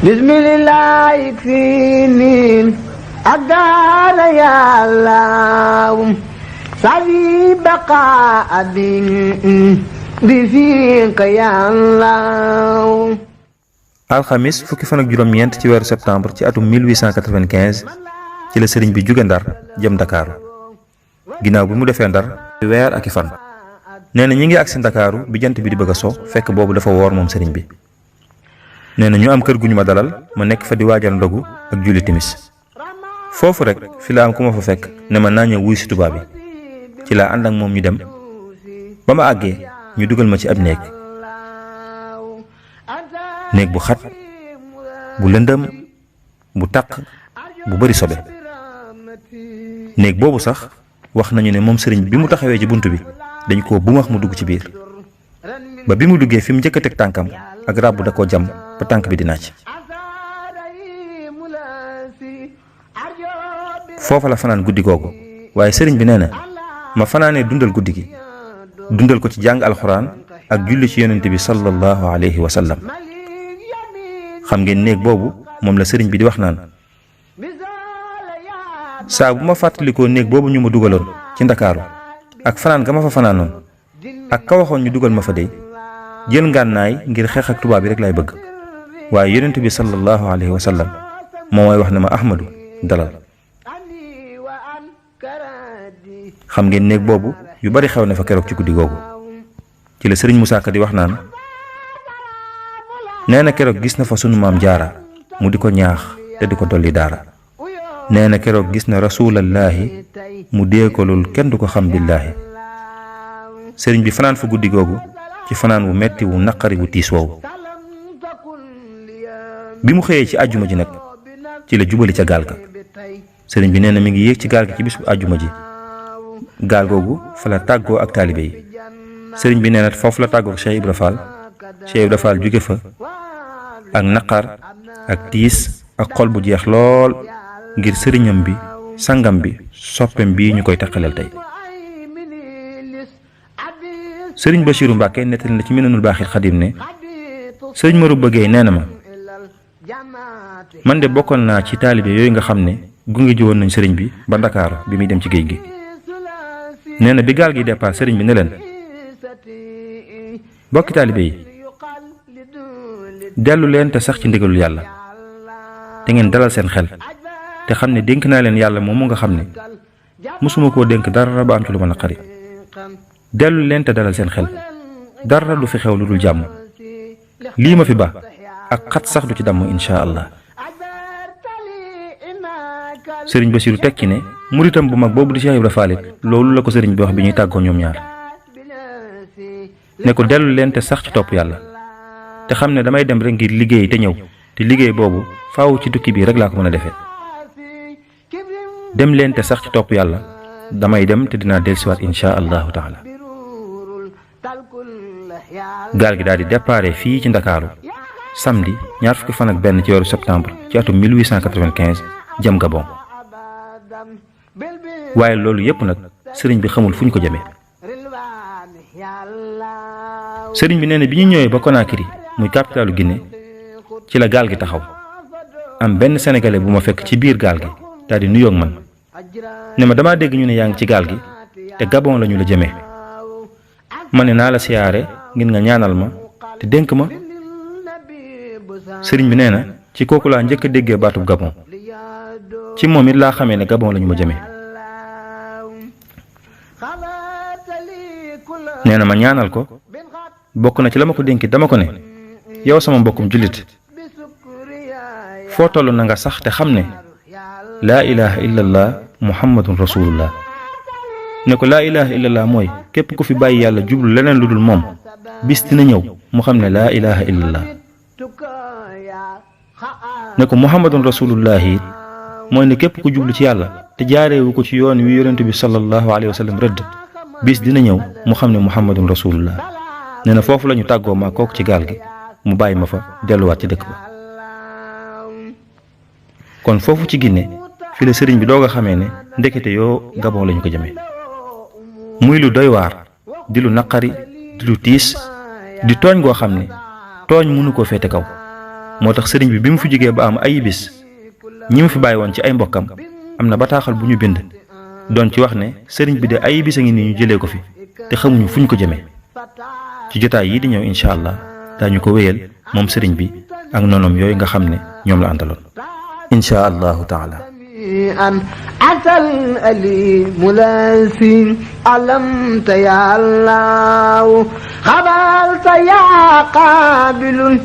bismillah ikfini adana ya Allah sabi baqa bi fiqa ya Allah. alxamis fukki fan ak juróom-ñeent ci weeru septembre ci atum 1895 ci la sëriñ bi jóge Ndar jëm Ndakaaru ginnaaw bi mu defee Ndar weer ak i fan. nee na ñi ngi agsi Ndakaaru bi jant bi di bëgg a so fekk boobu dafa woor moom sëriñ bi. nee na ñu am kër gu ñu ma dalal ma nekk fa di waajal ndogu ak julli timis foofu rek fi la am ku ma fa fekk ne ma naa ñëw wuy si tubaab bi ci laa ànd ak moom ñu dem ba ma àggee ñu dugal ma ci ab néeg bu xat bu lëndëm bu taq bu bari sobe. néeg boobu sax wax nañu ne moom sëriñ bi mu taxawee ci bunt bi dañ ko bu wax mu dugg ci biir ba bi mu duggee fi mu njëkk a teg tànkam ak ràbb da koo jam ba tànk bi di naaj. foofa la fanaan guddi googu waaye sëriñ bi nee na ma fanaanee dundal guddi gi dundal ko ci jàng alxuraan ak julli ci yonent bi sallallahu alayhi wa sallam. xam ngeen néeg boobu moom la sëriñ bi di wax naan saa bu ma fàttalikoo néeg boobu ñu ma dugaloon ci Ndakaaru ak fanaan ga ma fa fanaanoon ak ka waxoon ñu dugal ma fa dey jël ngànnaay ngir xeex ak tubaab bi rek lay bëgg waaye yonent bi sallallahu alayhi wa sallam moo mooy wax ne ma Ahmadu dalal. xam ngeen néeg boobu yu bari xew na fa keroog ci guddi googu ci la sëriñ Musaa Ka di wax naan nee na keroog gis na fa sunu maam jaara mu di ko ñaax te di ko dolli daara nee na keroog gis na rasulallaahi mu déekalul kenn du ko xam billaahi. sëriñ bi fanaan fa guddi googu ci fanaan wu metti wu naqari wu tiis woowu bi mu xëyee ci àjjuma ji nag ci la jubali ca gaal ga. sëriñ bi nee na mi ngi yéeg ci gaal gi ci bis bu àjjuma ji gaal googu fa la tàggoo ak taalibe yi. sëriñ bi nee na foofu la tàggoo ak Cheikh Ibra Fall. Cheikh Ibra Fall jóge fa ak naqar ak tiis ak xol bu jeex lool ngir sëriñam bi sangam bi soppem bii ñu koy taqaleel tey. sëriñ Bachiru Mbàkke nettali na ci Minanul Baaxil Xadim ne sëriñ Marouba Gueye nee na ma man de bokkoon naa ci taalibe yooyu nga xam ne gunge ji woon nañ sëriñ bi ba Ndakaaru bi muy dem ci géej gi. nee na bi gaal gi départ sëriñ bi ne leen bokki taalibe yi dellu leen te sax ci ndigalul yàlla te ngeen dalal seen xel te xam ne dénk naa leen yàlla moom mu nga xam ne mosuma koo dénk dara ba am ci lu ma naqari. dellu leen te dalal seen xel dara du fi xew lu dul jàmm lii ma fi ba ak xat sax du ci damm insha allah. sëriñ Basiru tekki ne muritam bu mag boobu di Cheikh Ibra Fall loolu la ko sëriñ bi wax bi ñuy tàggoo ñoom ñaar ne ko dellu leen te sax ci topp yàlla te xam ne damay dem rek ngir liggéey te ñëw te liggéey boobu faaw ci tukki bii rek laa ko mën a defee. dem leen te sax ci topp yàlla damay dem te dinaa dellusiwaat insha allahu taala. gaal gi daal di déparé fii ci Ndakaaru samedi ñaar fukki fan ak benn ci weeru septembre ci atum 1895 jëm Gabon. waaye loolu yépp nag sëriñ bi xamul fu ñu ko jëmee. sëriñ bi nee na bi ñu ñëwee ba Conakry muy capitalu Guinée ci la gaal gi taxaw am benn sénégalais bu ma fekk ci biir gaal gi daal di nuyoog man ne ma damaa dégg ñu ne yaa ngi ci gaal gi te Gabon lañu la jëmee ma ne naa la siyaare ngir nga ñaanal ma te dénk ma. sëriñ bi nee na ci kooku laa njëkk a déggee baatub Gabon ci moom it laa xamee ne Gabon lañu ma jëmee. nee na ma ñaanal ko bokk na ci la ma ko dénki dama ko ne yow sama mbokkum jullit foo toll na nga sax te xam ne laa ilaha illallah muhammadun rasulullah ne ko laa ilaha illallah mooy képp ku fi bàyyi yàlla jublu leneen lu dul moom bis dina ñëw mu xam ne laa ilaha illallah. ne ko muhammadun rasulullah it mooy ne képp ku jublu ci yàlla te jaareewu ko ci yoon wi yonent bi sallallahu alayhi wa sallam rëdd bis dina ñëw mu xam ne muhammadun rasulullah. nee na foofu lañu tàggoo ma kooku ci gaal gi mu bàyyi ma fa delluwaat ci dëkk ba. kon foofu ci Guinée fi la sëriñ bi doog a xamee ne ndekete yoo Gabon lañu ko jëmee. muy lu doy waar di lu naqari di lu tiis di tooñ goo xam ne tooñ mënu koo féete kaw moo tax sëriñ bi mu fi jógee ba am ay bis ñi mu fi bàyyi woon ci ay mbokkam am na bataaxal bu ñu bind doon ci wax ne sëriñ bi de ay bis a ngi nii ñu jëlee ko fi te xamuñu fu ñu ko jëmee. ci jotaay yi di ñëw incha allah daañu ko wéyal moom sëriñ bi ak nonom yooyu nga xam ne ñoom la àndaloon incha allahu taala. أتى الأليم لاسين علمت يا الله خبرت يا قابل